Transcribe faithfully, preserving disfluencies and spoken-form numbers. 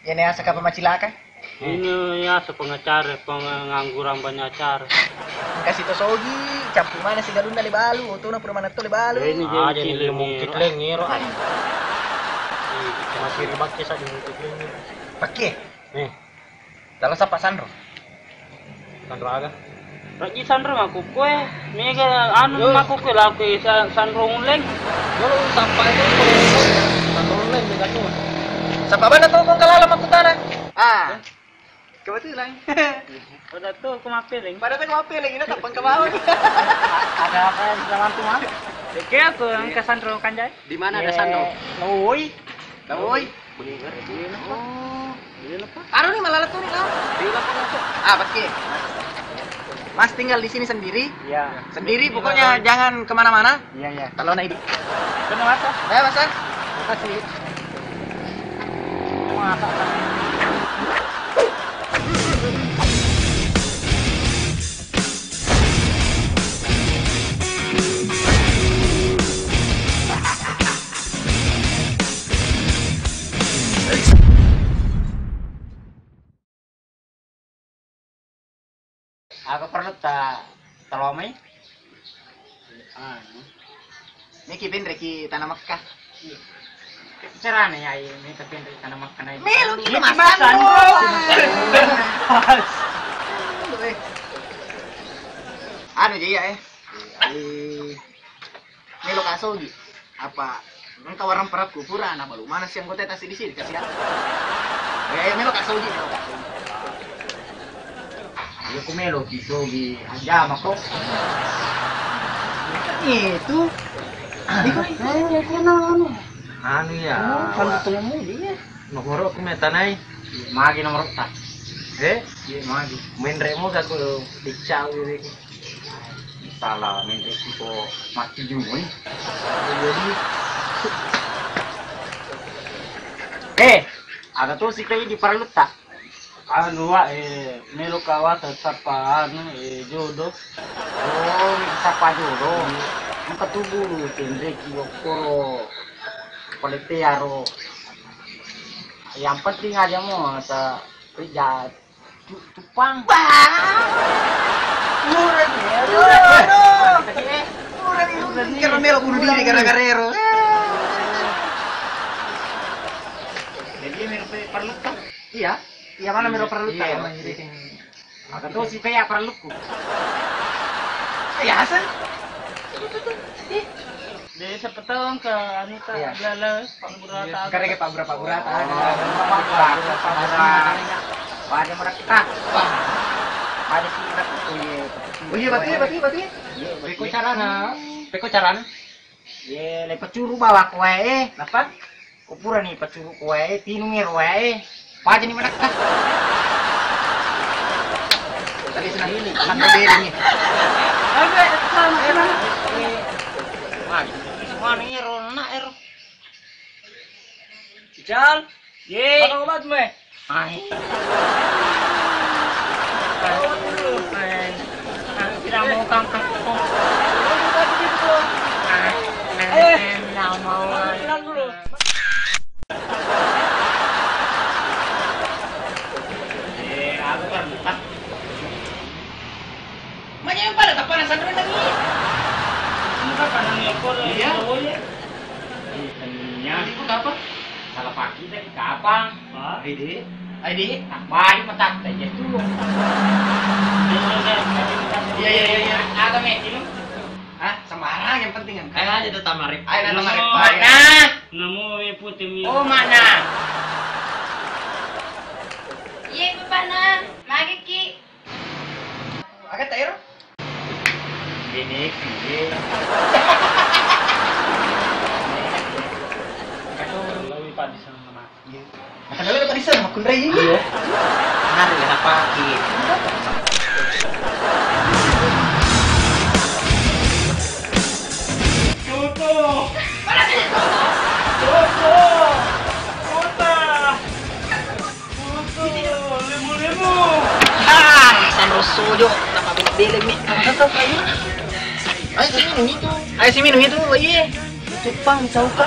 Iyana yaseng kapang macilaka? Ini yaseng pengacara, pengangguran banyak acara. Engka si to sogi, campu mana si galunna le balu, otona pura manetto le balu. Ini Ah, jadi le mungkin miro. Lengiro. Masih ribakki sa di mungkin lengiro. Pakke? Eh. Tala sapa sanro? Sanro aga? Raji sanro makkukue, mega anu makkukue lakue sa-, sanro uleng. Jolo sapa itu sanro uleng mega tu. Sapa bana tu kong kalala makkutana? Ah. Kebetulan. Pada tu aku mapeling. Pada tu aku mapeling, ini tak pengkebau. Ada apa yang bisa bantu, Mas? Oke, aku yang ke sanro kanjai. Di mana ada sanro? Lawoi. Lawoi. Oh. Anu ni malala tu ni lah. Ah, pakke. Mas tinggal di sini sendiri. Iya. Sendiri, pokoknya jangan kemana-mana. Iya, iya. Kalau naik di. Kena mata. Ya, Mas. Makasih. Mata. Aga perlu ta talomai? Anu. Meki benreki tanah Mekah. Carana ya, iya, meta benreki tanah Mekah na. Melo kita masan, bro. Anu je ya, eh. Melo kasogi. Apa engka warang perakku pura na balu mana si anggota tasi di sini kasih. Eh, melo kasogi, melo kasogi. Iya, ku melo ki sogi aja mako. Itu. Iko, eh, kenal anu. Anu ya. Kalau ketemu dia. Nomor aku metanai. Magi nomor ta. Eh? Iya, magi. Main remo gak aku dicau gitu. Salah, main remo ko mati juga nih. Jadi, eh, ada tuh si P I di Paralutta. Anu wa, eh, melo kawasa sapa anu, eh, jodoh. Oh, sapa jodoh. Engka tubuh, tendreki okkoro. Paletearo. Yang penting aja mo, sa, kerja. Cu-, cupang. Bah! Murah nih, aduh. Murah nih, aduh. Murah nih, murah nih. Karena melo bunuh diri gara-gara ero. Jadi, melo pe-, perlu kan? Iya. Iya, mana melo perlu kan? Iya. Maka tuh si kayak perluku. Iya, asal. Ih. Jadi, siapa tahu ke anu ta, iya, bla-, bla, Pak Burata. Iya, karena ke Pak Burata, Pak Burata. Oh, Pak Burata, Pak Burata. Pada mereka. Pada si mereka. Oh iya. Oh iya, betul, betul, betul. Iya, betul. Peko carana, peko carana. Iya, le pecuru bawa kowe, eh. Apa? Ko purani pacuru ko wae, tinungi ro wae. Pajani manakka. Tadi senang ini, senang beli ini. Abe, sama, sama. Wah, mana ero, nak ero. Ical. Ye. Mana obat me? Ai. Ai. Ai. Ai, tidak mau kangkang. Ai. Ai, tidak mau. Bilang dulu. Eh, aku kan bukan. Makanya yang pada tak pernah sadar lagi. Ini kan pandang ekor, iya. Cowoknya. Iya. Itu apa? Salah pagi tadi kapang. Pak. Ide. Ide. Tak balik mata aja tuh. Iya, iya, iya, iya. Ada me, ini. Hah? Sembarang yang penting kan. Ayo aja tuh tamarip. Ayo, tamarip. Ayo. Nah. Namo me pute mi. Oh, mana? Iya, Bapak, nah. Magi ki. Agak tak ero? Ini piye? Kacau lebih padi sama mati. Iya. Nah, kenapa tadi sana makkun rai ini? Iya. Hari kenapa ki? Toto. Toto. Kota. Lemu-lemu. Ah, sanro sojo, napa belek-belek mi. Ayo sini minum itu. Ayo sini minum itu, iya. Cupang, cauka.